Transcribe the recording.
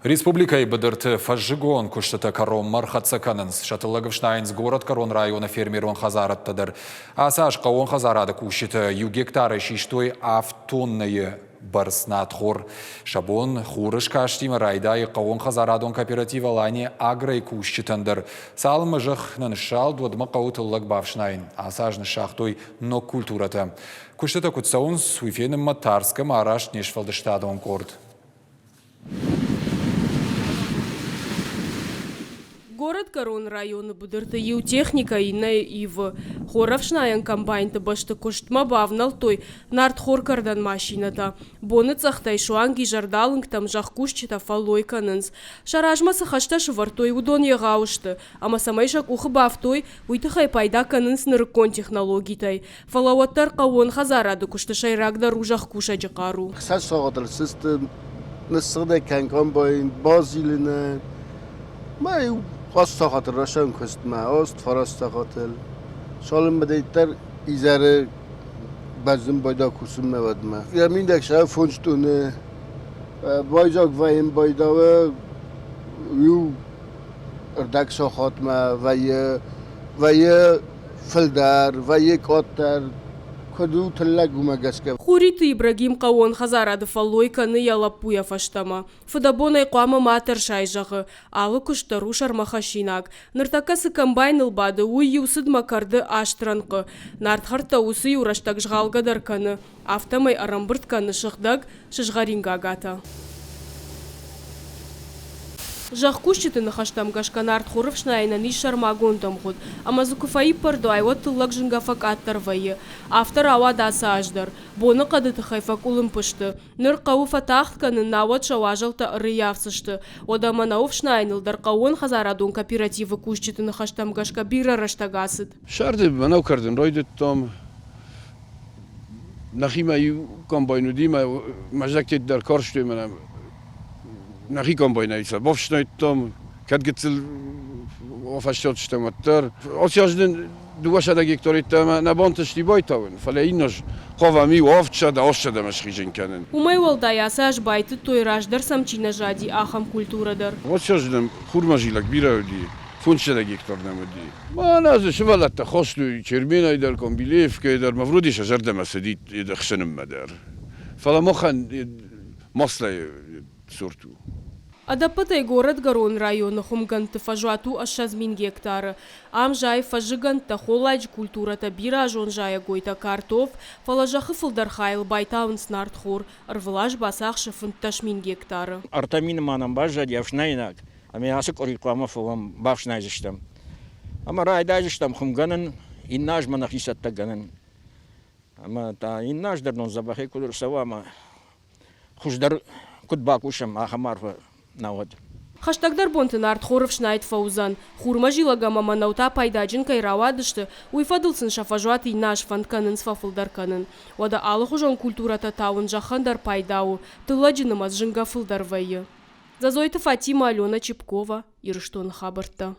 Республикӕйы быдырты фӕззыгон куыстытӕ кӕронмӕ ӕрхӕццӕ кӕнынц. Сӕ тыллӕг ӕфснайынц горӕтгӕрон районы фермерон хӕдзарадтӕ дӕр. Ацы аз хъӕууон хӕдзарады кусджытӕ иу гектарӕй систой авд тоннӕйы бӕрц надхор. Сӕ бон хуры скастимӕ райдайы хъӕууонхӕдзарадон кооператив «Алания Агро»-йы кусджытӕн дӕр. Цалынмӕ зӕхх нӕ ныссалд, уӕдмӕ хъӕуы тыллӕг бафснайын. Ацы аз ныссагътой ног культурӕтӕ. Куыстытӕ куыд цӕуынц, уый фенынмӕ Тарскӕмӕ араст не сфӕлдыстадон къорд. Горӕтгӕрон районы быдырты иу техникӕ иннӕйы ивы. Хорӕфснайӕн комбайнты бӕсты куыстмӕ бавнӕлдтой нартхоркӕрдӕн машинӕтӕ. Боныцъӕхтӕй суанг изӕрдалынгтӕм зӕхкусджытӕ фӕллой кӕнынц. Сӕ размӕ цы хӕстӕ сӕвӕрдтой, уыдон егъау сты, ӕмӕ цӕмӕй сӕ къухы бафтой, уый тыххӕй пайда кӕнынц нырыккон технологитӕй. Фӕлӕ уӕддӕр хъӕууон хӕдзарады куысты сӕйрагдӕр у зӕхкусӕджы хъару. Хсӕсагъдыл сысты, ныссыгъдӕг кӕн комбайн, базилынӕн. Ма иу аст сахаты рӕсӕн куыстмӕ, аст фараст сахатыл. Цалынмӕ дӕр изӕры бӕззын байда кусынмӕ уӕдмӕ. Йӕ миндӕг сӕ фондз тъуны байдзаг вӕййын байдауы иу ӕрдӕг сахатмӕ вӕййы вӕййы фылдӕр, вӕййы къаддӕр, куыд у тыллӕг, уымӕ гӕсгӕ. Хуриты Ибрагим хъӕууон хӕдзарады фӕллой кӕны йӕ лӕппуйӕ фӕстӕмӕ. Фыдӕбонӕй хъуамӕ ма тӕрсай, зӕгъы. Алы куыст дӕр у сӕрмӕхӕссинаг. Ныртӕккӕ цы комбайныл бады, уый иу цыдмӕ кӕрды аст рӕнхъы. Нартхӕрттӕ уыцы иу рӕстӕг згъалгӕ дӕр кӕны. Афтӕмӕй ӕрӕмбырд кӕны сыгъдӕг, сызгъӕрин гагатӕ. Зӕхкусджыты ныхӕстӕм гӕсгӕ нартхоры фснайынӕн ис сӕрмагонд ӕмгъуыд, ӕмӕ дзы куы фӕиппӕрд уай, уӕд тыллӕг зынгӕ фӕкъаддӕр вӕййы. Афтӕ рауад ацы аз дӕр. Боныхъӕды тыххӕй фӕкъуылымпы сты. Ныр хъӕуы фӕтагъд кӕнын, науӕд сӕ уазӕлттӕ ӕрыййафдзысты. Уӕдӕ мӕнӕуы фснайыныл дӕр хъӕууонхӕдзарадон кооперативы кусджыты ныхӕстӕм гӕсгӕ бирӕ рӕстӕг ацыд. Сӕрды мӕнӕу кӕрдын райдыдтам. Нӕхимӕ иу комбайн уыди, мӕ мӕздӕгтӕ дӕр карстой мӕнӕ нӕхи комбайнӕй сӕ бафснайдтам, кӕд гыццыл афӕстиат стӕм, уӕддӕр. Ацы аз нын 200 гектар йеддӕмӕ нӕ бантысти байтауын, фӕлӕ иннӕ аз хъавӕм иу 700, 800-ӕмӕ схизын кӕнын. Уымӕй уӕлдай ацы аз байтыдтой, раздӕр сӕм чи нӕ зади, ахӕм культурӕ дӕр. Ацы аз нӕм хурмӕзилӕг бирӕ уыди, 500 гектар нӕм уыди. Мӕнӕ дзы сывӕллӕттӕ хостой Черменӕй дӕр, Комбилеевкӕйы дӕр, Мавроди сӕ зӕрдӕмӕ цыди ӕхсынынмӕ дӕр. Фӕлӕ махӕн маслӕйы сорт у. Ӕдӕппӕтӕй Горӕтгӕрон районы хуымгӕндты фӕзуат у 20 000 гектары. Ам зайы фӕззыгӕндтӕ, холладжы культурӕтӕ, бирӕазон зайӕгойтӕ, картоф, фӕлӕ зӕххы фылдӕр хайыл байтауынц нартхор, ӕрвылаз бацахсы 15 000 гектары. 3000 ма нӕм баззади ӕфснайнаг, ӕмӕ ацы къуыри хъуамӕ фӕуӕм, бафснайдзыстӕм. Ӕмӕ райдайдзыстӕм хуымгӕнӕн, иннӕ азмӕ нӕхи цӕттӕгӕнӕн. Ӕмӕ та иннӕ аз дӕр нын дзӕбӕхӕй куыд ӕрцӕуа ӕмӕ хуыздӕр куыд бакусӕм, ахӕм арфӕ нӕ уӕд. Хӕстӕгдӕр бонты нартхоры фснайд фӕуыдзӕн. Хурмӕзилӕг ӕмӕ мӕнӕу та пайдаджын кӕй рауадысты, уый фӕдыл сын сӕ фӕзуат иннӕ аз фӕнд кӕнынц фӕфылдӕр кӕнын. Уӕдӕ алыхуызон культурӕтӕ тауын зӕххӕн дӕр пайда у, тыллӕджы нымӕц зынгӕ фылдӕр вӕййы. Дзӕдзойты Фатимӕ, Алена Чепкова, Ирыстоны хабӕрттӕ.